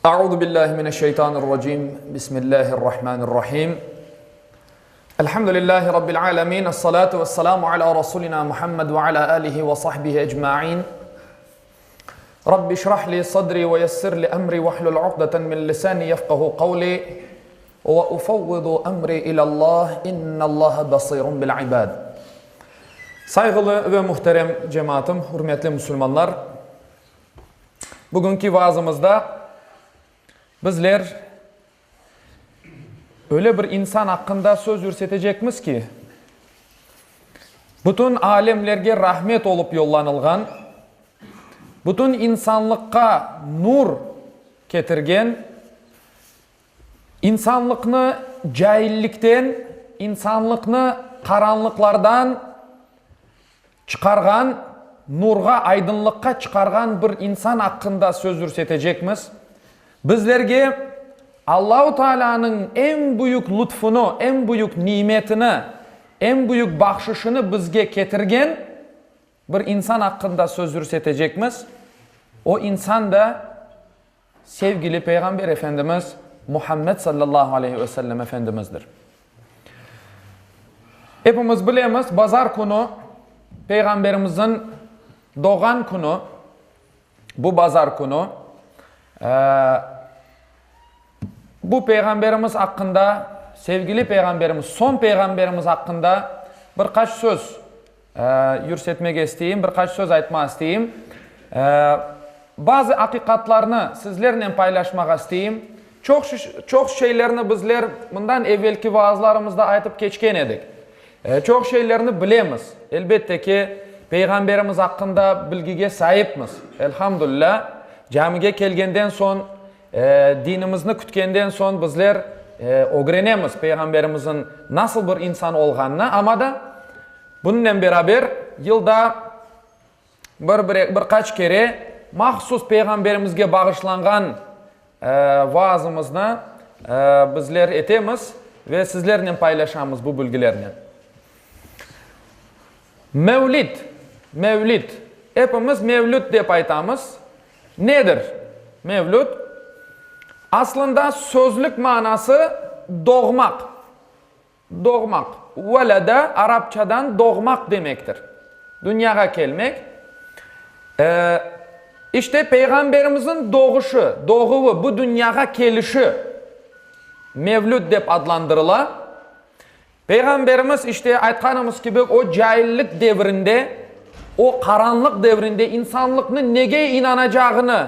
Euzu billahi mineşşeytanirracim. Bismillahirrahmanirrahim. Elhamdülillahi rabbil alamin. Essalatu vesselamu ala rasulina Muhammed ve ala alihi ve sahbihi ecmaîn. Rabbi şrah li sadri ve yessir li emri vehlul uqdeten min lisani yefkahu kavli ve ufevvidu emri ilallah innallaha basirun bil ibad. Sayğılı ve muhterem cemaatım, hürmetli musulmanlar! Bugünki vaazımızda bizler öyle bir insan aqqında söz yürsetecekmiz ki, bütün alemlerge rahmet olıp yollanılğan, bütün insanlıqqa nur ketirgen, İnsanlıqnı caillikten, insanlıqnı qaranlıqlardan çıqarğan, nurğa, aydınlıqqa çıqarğan bir insan aqqında söz yürsetecekmiz. Bizlerge Allahu Taalânıñ eñ büyük lütfunu, eñ büyük nimetini, eñ büyük bahşışını bizge ketirgen bir insan aqqında söz yürsetecekmiz. O insan da Sevgili Peyğamber Efendimiz Muhammed sallallahu aleyhi ve sellem Efendimizdir. Epimiz bilemiz, bazar künü Peyğamberimizniñ doğğan künü, bu bazar künü, bu Peyğamberimiz aqqında, sevgili Peyğamberimiz, soñ Peyğamberimiz aqqında bir qaç söz yürsetmege isteyim, bir qaç söz aytmağa isteyim. Bazı aqiqatlarnı sizlernen paylaşmağa isteyim. Çoq çoq şeylerni bizler bundan evelki vaazlarımızda aytıp keçken edik. Çoq şeylerni bilemiz. Elbette ki, Peyğamberimiz aqqında bilgige saipmiz. Elhamdülilâ, camige kelgenden soñ, dinimizni kütkenden soñ bizler ögrenemiz Peyğamberimizniñ nasıl bir insan olğanını, amma da Bunınen beraber, yılda bir, bir qaç kere mahsus Peyğamberimizge bağışlanğan vaazımıznı bizler etemiz ve sizlernen paylaşamız bu bilgilernen. Mevlid, mevlid, epimiz mevlüt dep aytamız. Nedir mevlüt? Aslında sözlük manası doğmaq. Doğmaq, velede, arapçadan doğmaq demektir, dünyağa kelmek. İşte, Peyğamberimizniñ doğuşı, doğuvı, bu dünyağa kelişi Mevlüt dep adlandırıla. Peyğamberimiz, işte, aytqanımız kibi, o caillik devrinde, o qaranlıq devrinde insanlıqnıñ nege inanacağını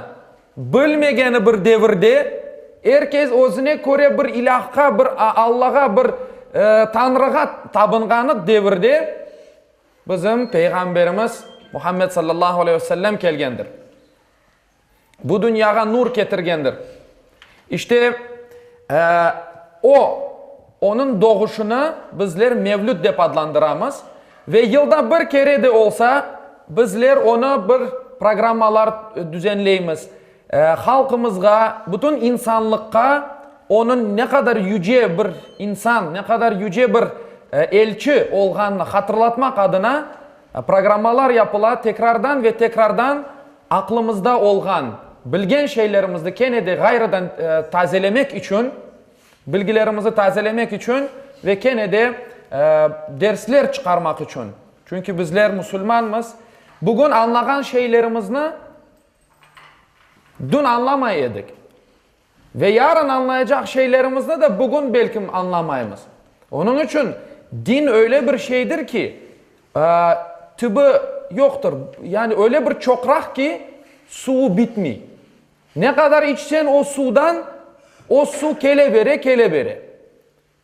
Bilmegeni bir devirde er kes özüne köre bir ilâhqa, bir Allağa, bir Tañrığa tabınğanı devirde bizim Peyğamberimiz Muhammed sallallahu aleyhi ve sellem kelgendir. Bu dünyağa nur ketirgendir. İşte, o, onıñ doğuşını bizler Mevlüt dep adlandıramız ve yılda bir kere de olsa bizler onı bir programmalar düzenleymiz, halqımızğa, bütün insanlıqqa onıñ ne qadar yüce bir insan, ne qadar yüce bir elçi olğanını hatırlatmaq adına programmalar yapıla, tekrardan ve tekrardan aqlımızda olğan, bilgen şeylerimizni kene de ğayrıdan tazelemek içün, bilgilerimizni tazelemek içün ve kene de dersler çıqarmaq içün. Çünki bizler musulmanmız, bugün añlağan şeylerimizni dün añlamay edik. Ve yarın añlaycaq şeylerimizni de bugün belkim añlamaymız. Onıñ içün din öyle bir şeydir ki, tübü yoqtır, yani öyle bir çoqraq ki, suvu bitmey. Ne qadar içseñ o suvdan, o suv kele bere, kele bere.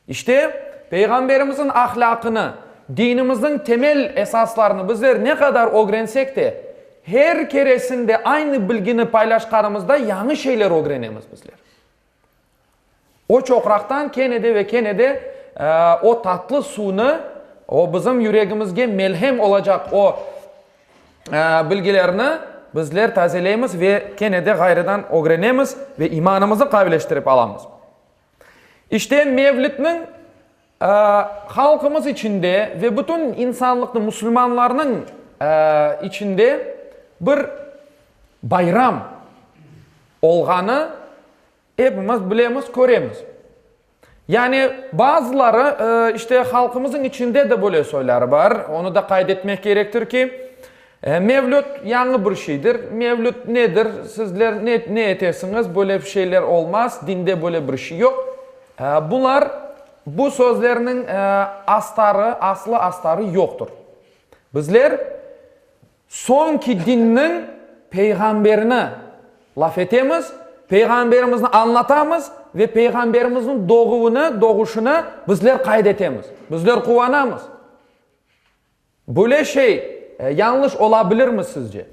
İşte, Peyğamberimizniñ ahlâqını, dinimizniñ temel esaslarını bizler ne qadar ögrensek de, her keresinde aynı bilgini paylaşqanımızda yañı şeyler ögrenemiz bizler. O çoqraqtan kene de ve kene de o tatlı suvnı, o bizim yüregimizge melhem olacaq o bilgilerni bizler tazeleymiz ve kene de ğayrıdan ögrenemiz ve imanımıznı qavileştirip alamız. İşte, Mevlidniñ halqımız içinde ve bütün insanlıqnıñ, musulmanlarnıñ içinde bir bayram olğanı. Epimiz bilemiz, köremiz. Yani bazıları, işte halqımızıñ içinde de böyle soyları bar, onı da qayd etmek kerektir ki, mevlüt yañı bir şeydir, mevlüt nedir, sizler ne ne etesiñiz, böyle şeyler olmaz, dinde böyle bir şey yoq. Bular, bu sözlerniñ astarı, aslı astarı yoqtır. Bizler Soñki dinniñ peyğamberini laf etemiz, peyğamberimizni añlatamız ve peyğamberimizniñ doğuvını, doğuşını bizler qayd etemiz. Bizler quvanamız. Böyle şey yañlış ola bilirmi sizce?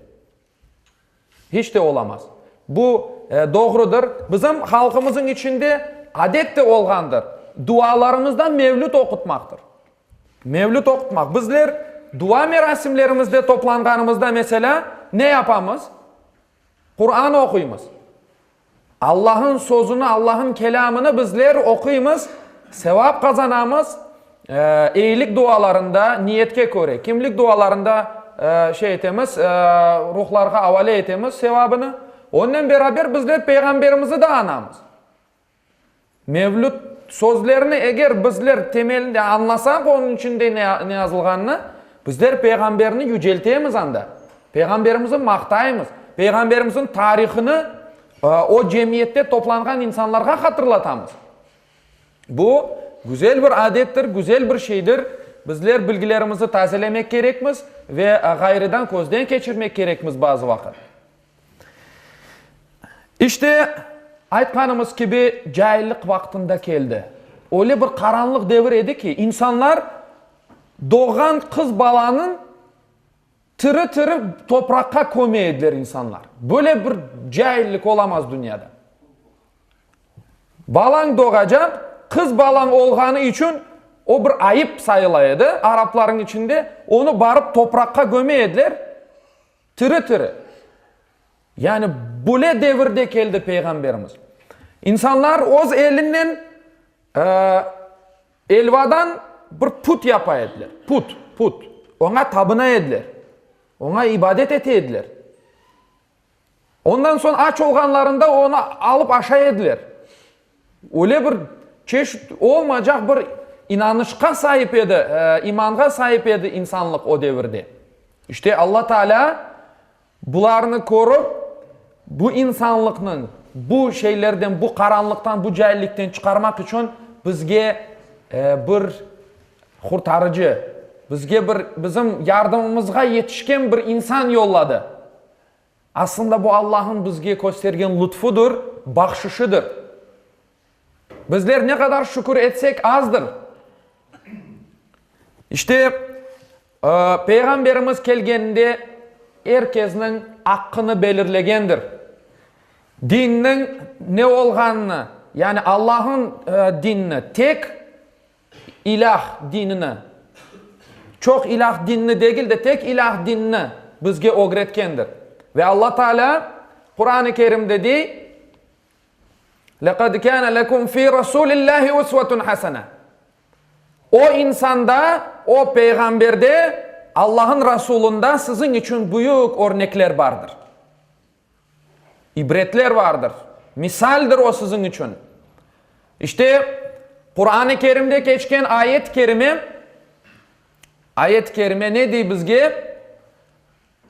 Hiç de olamaz. Bu doğrudır. Bizim halqımızıñ içinde adet de olğandır, dualarımızda mevlüt oqutmaqtır. Mevlüt oqutmaq. Bizler dua merasimlerimizde toplanğanımızda, meselâ, ne yapamız? Quran oquymız. Allah'ın sözüni, Allah'ın kelâmını bizler oquymız, sevap qazanamız, eyilik dualarında niyetke köre, kimlik dualarında şey etemiz, ruhlarğa avale etemiz sevabını. Onnen beraber bizler Peyğamberimizi de añamız. Mevlüt sözlerini eger bizler temelinde añlasaq, onıñ içinde ne yazılğanını, bizler Peyğamberni yüceltemiz anda. Peyğamberimizni maqtaymız. Peyğamberimizniñ tarihını o cemiyette toplanğan insanlarğa hatırlatamız. Bu, güzel bir adettir, güzel bir şeydir. Bizler bilgilerimizni tazelemek kerekmiz ve ğayrıdan közden keçirmek kerekmiz bazı vaqıt. İşte, aytqanımız kibi, caillik vaqtında keldi. Öyle bir qaranlıq devir edi ki, insanlar doğğan qız balanıñ tiri-tiri topraqqa köme ediler insanlar. Böyle bir caillik olamaz dünyada. Balañ doğacaq, qız balañ olğanı içün o bir ayıp sayıla edi araplarnıñ içinde, onı barıp topraqqa köme ediler. Tiri-tiri. Yani böyle devirde keldi Peyğamberimiz. İnsanlar öz elinen elvadan bir put yapa ediler. Put, put. Oña tabına ediler. Oña ibadet ete ediler. Ondan soñ aç olğanlarında onı alıp aşay ediler. Öyle bir çeşit olmaycaq bir inanışqa saip edi, imanğa saip edi insanlıq o devirde. İşte Alla Teala bularnı körip, bu insanlıqnıñ bu şeylerden, bu qaranlıqtan, bu caillikten çıqarmaq içün bizge bir Qurtarıcı, bizge bir, bizim yardımımızğa yetişken bir insan yolladı. Aslında bu Allah'ın bizge köstergen lütfudır, bahşışıdır. Bizler ne qadar şükür etsek azdır. İşte, Peyğamberimiz kelgeninde er kesniñ aqqını belirlegendir. Dinniñ ne olğanını, yani Allah'ın dinini tek ilâh dinini, çoq ilâh dinini degil de, tek ilâh dinini bizge ögretkendir. Ve Alla Tealâ Quran-ı Kerimde dey, Lekad kâne lekum fî Rasûlillâhi usvetun hasene. O insanda, o peyğamberde, Allah'ın Rasulında siziñ içün büyük örnekler bardır. İbretler vardır. Misaldir o siziñ içün. İşte, Quran-ı Kerimde keçken ayet-i kerime, ayet-i kerime ne dey bizge?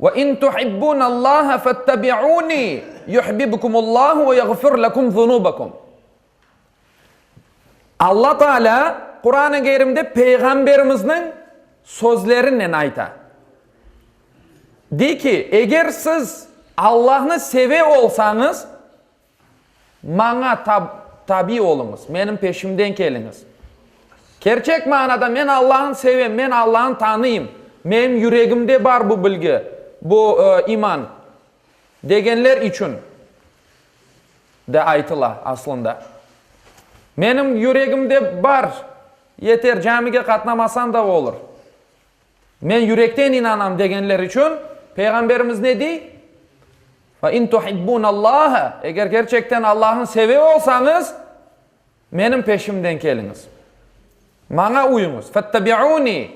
Ve in tuhibbunallaha fettebi'uni yuhbibkumullahu ve yağfir lekum zunubakum. Alla Teala Quran-ı Kerimde Peyğamberimizniñ sözlerinen ayta. Dey ki, eger siz Allahnı seve olsañız, maña tabi oluñız, menim peşimden keliñiz. Kerçek manada men Allahnı sevem, men Allahnı tanıyım, menim yüregimde bar bu bilgi, bu iman degenler içün de aytıla aslında. Menim yüregimde bar, yeter, camige qatnamasan da olur. Men yürekten inanam degenler içün Peyğamberimiz ne dey? Fe in tuhibbunallaha, eger kerçekten Allahnı seve olsañız, menim peşimden keliñiz. Maña uyuñız. Fettebi'uni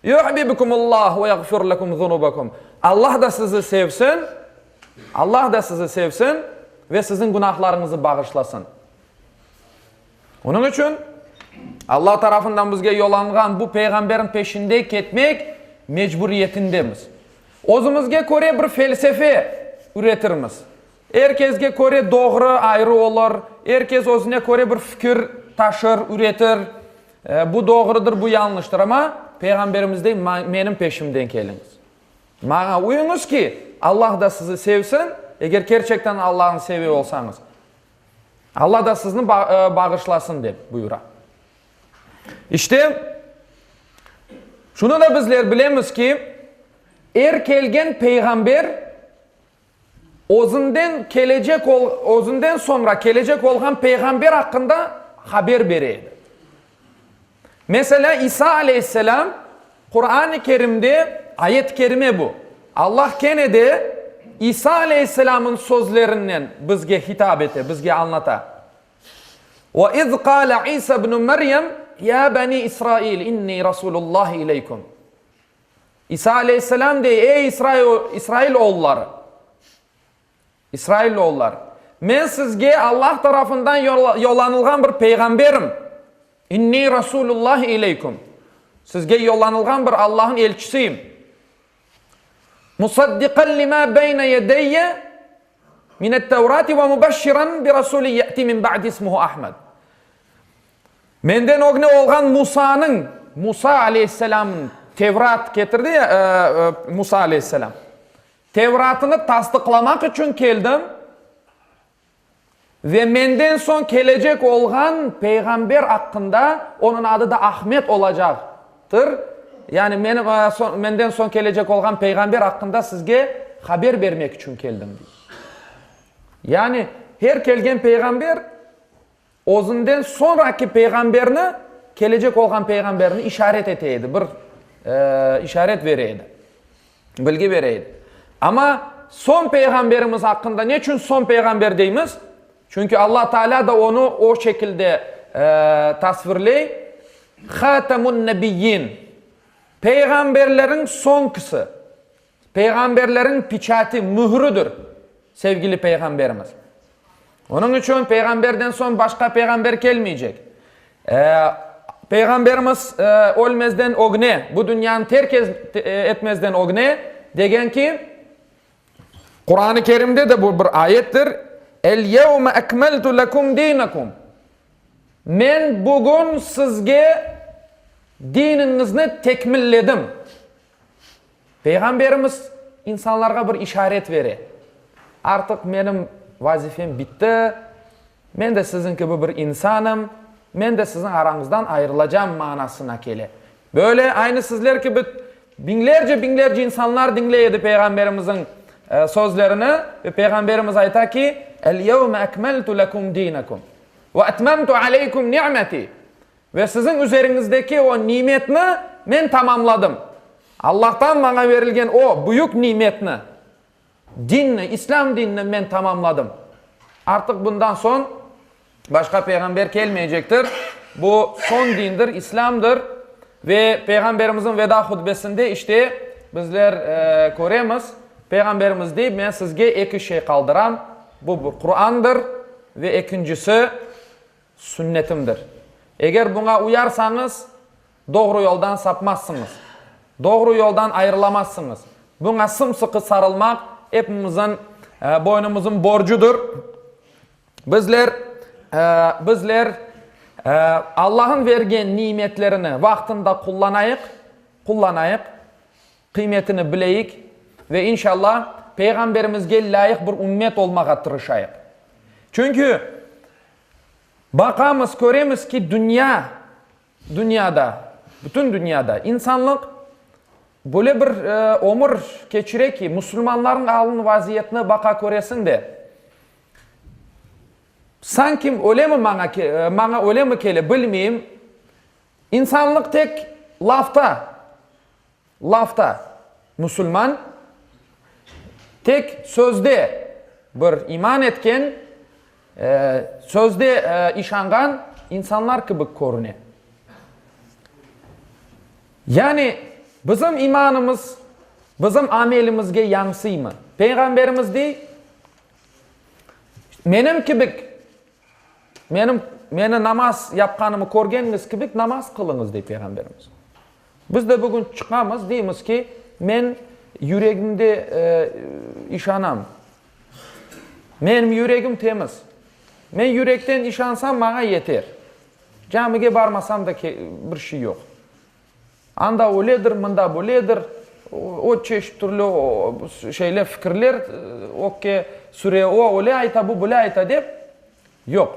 yuhbibkumullah ve yağfir lekum zunubakum. Allah da sizi sevsin, Allah da sizi sevsin. ve siziñ günahlarıñızı bağışlasın. Onıñ içün Allah tarafından bizge yollanğan bu peyğamberniñ peşinde ketmek mecburiyetindemiz. Özümizge köre bir felsefe üretirmiz. Er kesge köre doğru ayrı olur, er kes özüne köre bir fikir taşır, üretir. Bu doğrudır, bu yañlıştır. Amma Peyğamberimiz dey, menim peşimden keliñiz. Maña uyuñız ki, Allah da sizi sevsin, eger kerçekten Allahnı seve olsañız. Allah da sizni bağışlasın, dep buyura. İşte, şunı da bizler bilemiz ki, er kelgen peyğamber özünden kelecek özünden soñra kelecek olğan peyğamber aqqında haber bere edi. Meselâ, İsa aleyhisselâm Quran-ı Kerimde, ayet-i kerime bu, Allah kene de İsa aleyhisselâmın sözlerinen bizge hitap ete, bizge añlata. Ve iz qâle İsa ibn Meryem, ya beni İsrail, inni rasulullahi ileykum. İsa aleyhisselâm dey, Ey İsrail oğulları! İsrailoğullar, men sizge Allah tarafından yollanılğan bir peyğamberim. İnni Rasulullahi ileykum. Sizge yollanılğan bir Allah'ın elçisiyim. Musaddiqan lima beyne yedeyye minet-Tevrati ve mubeşşiran bi rasulin ye'ti min ba'di ismuhu Ahmed. Menden ögne olğan Musanıñ, Musa aleyhisselamnıñ, Tevrat ketirdi ya, Musa aleyhisselam. Tevratını tasdıqlamaq içün keldim ve menden soñ kelecek olğan peyğamber aqqında, onıñ adı da Ahmet olacaqtır, yani menim, menden soñ kelecek olğan peyğamber aqqında sizge haber bermek içün keldim, dey. Yani her kelgen peyğamber Özünden soñraki peyğamberni, kelecek olğan peyğamberni işaret ete edi, bir işaret bere edi, bilgi bere edi. Amma soñ peyğamberimiz aqqında ne içün soñ peyğamber deymiz? Çünki Alla Taalâ da onı o şekilde tasvirley, Hatemun-nebiyyin, peyğamberleriñ soñkisi. Peyğamberleriñ piçati, mührüdir, sevgili Peyğamberimiz. Onıñ içün Peyğamberden soñ başqa peyğamber kelmeycek. Peyğamberimiz ölmezden ögne, bu dünyanı terk etmezden ögne degen ki, Quran-ı Kerimde de bu bir ayettir, El-yevme ekmeltu lekum dinakum. Men bugün sizge diniñizni tekmilledim. Peyğamberimiz insanlarğa bir işaret bere, Artıq menim vazifem bitti, men de siziñ kibi bir insanım, men de siziñ arañızdan ayırılacam manasına kele. Böyle, aynı sizler kibi biñlerce-biñlerce insanlar diñley edi Peyğamberimizniñ sözlerini ve Peyğamberimiz ayta ki, El-yevme ekmeltu lekum dinakum ve etmemtu aleykum ni'meti. Ve siziñ üzeriñizdeki o nimetni men tamamladım. Allahtan maña berilgen o büyük nimetni, dinni, İslâm dinini men tamamladım. Artıq bundan soñ başqa peyğamber kelmeycektir. Bu soñ dindir, İslâmdır. Ve Peyğamberimizniñ veda hutbesinde işte bizler köremiz, Peyğamberimiz dey, men sizge eki şey qaldıram, bu bir Qurandır ve ekincisi, Sünnetimdir. Eger buña uyarsañız, doğru yoldan sapmazsıñız. Doğru yoldan ayırılamazsıñız. Buña sım-sıqı sarılmaq epimizin boynumızın borcudır. Bizler, bizler Allah'ın vergen nimetlerini vaqtında qullanayıq, qullanayıq, qıymetini bileyik ve inşallah Peyğamberimizge lâyıq bir ümmet olmağa tırışayıq. Çünki Baqamız, köremiz ki, dünya, dünyada, bütün dünyada insanlıq böyle bir ömür keçire ki, musulmanlarnıñ alını, vaziyetini baqa köresiñ de, sanki öylemi maña, maña öylemi kele, bilmeyim, insanlıq tek lafta, Lafta, musulman, tek sözde bir iman etken, sözde işanğan insanlar kibi körüne. Yani, bizim imanımız bizim amelimizge yansıymı? Peyğamberimiz dey, Menim kibik, menim, meni namaz yapqanımı körgeniñiz kibik namaz qılıñız, dey Peyğamberimiz. Biz de bugün çıqamız, deymiz ki, men yüregimde işanam. Menim yüregim temiz. Men yürekten işansam, maña yeter. Camige barmasam da bir şey yoq. Anda öyledir, mında böyledir, o çeşit türlü şeyler, fikirler ögge süre, o öyle ayta, bu böyle ayta dep. Yoq.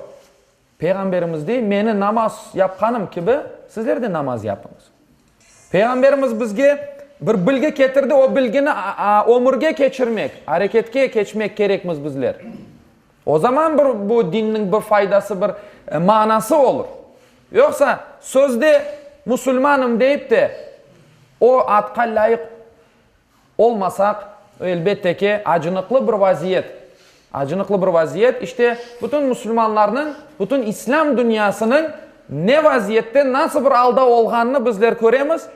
Peyğamberimiz dey, meni namaz yapqanım kibi, sizler de namaz yapıñız. Peyğamberimiz bizge bir bilgi ketirdi, o bilgini ömürge keçirmek, areketke keçmek kerekmiz bizler. O zaman bir bu dinniñ bir faydası, bir manası olur. Yoqsa, sözde musulmanım deyip de, o adqa lâyıq olmasaq, elbette ki, acınıqlı bir vaziyet. Acınıqlı bir vaziyet. İşte, bütün musulmanlarnıñ, bütün islâm dünyasınıñ ne vaziyette, nasıl bir alda olğanını bizler köremiz.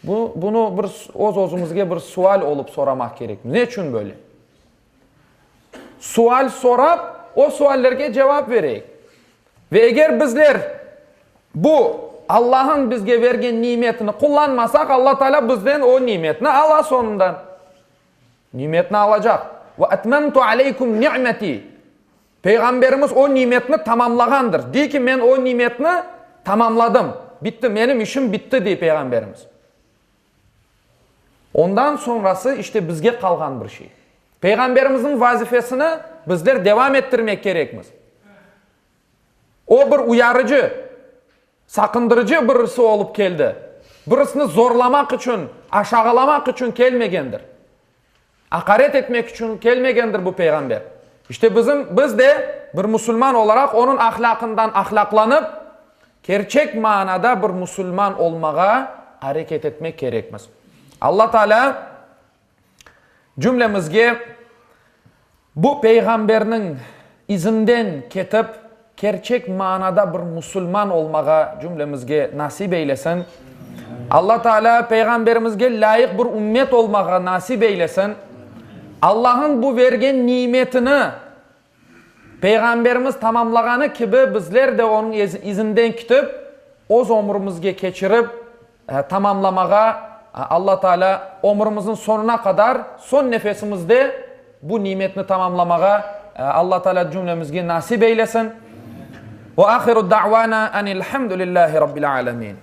Bu, bunı bir öz-özümizge bir sual olıp soramaq kerekmiz. Ne içün böyle? Sual sorap, o suallerge cevap vereyik. Ve eger bizler bu Allah'ın bizge vergen nimetini qullanmasaq, Alla Teala bizden o nimetni ala soñundan. Nimetni alacaq. Ve etmemtu aleykum ni'meti. Peyğamberimiz o nimetni tamamlağandır. Dey ki, men o nimetni tamamladım. Bitti, menim işim bitti, dey Peyğamberimiz. Ondan soñrası işte bizge qalğan bir şey. Peyğamberimizniñ vazifesini bizler devam ettirmek kerekmiz. O bir uyarıcı, saqındırıcı birisi olıp keldi. Birisini zorlamaq içün, aşağılamaq içün kelmegendir. Aqaret etmek içün kelmegendir bu peyğamber. İşte bizim, biz de bir musulman olaraq onıñ ahlâqından ahlâqlanıp, kerçek manada bir musulman olmağa areket etmek kerekmiz. Alla Tealâ cümlemizge Bu peyğamberniñ izinden ketip, kerçek manada bir musulman olmağa cümlemizge nasip eylesin. Alla Teala peyğamberimizge lâyıq bir ümmet olmağa nasip eylesin. Allah'ın bu vergen nimetini peyğamberimiz tamamlağanı kibi bizler de onıñ izinden kitip, öz ömrümizge keçirip, tamamlamağa Alla Teala ömrümizniñ soñuna qadar, soñ nefesimizde bu nimetni tamamlamağa Alla Teala cümlemizge nasip eylesin. Ve ahiru da'vana enilhamdülillahi rabbil alemin.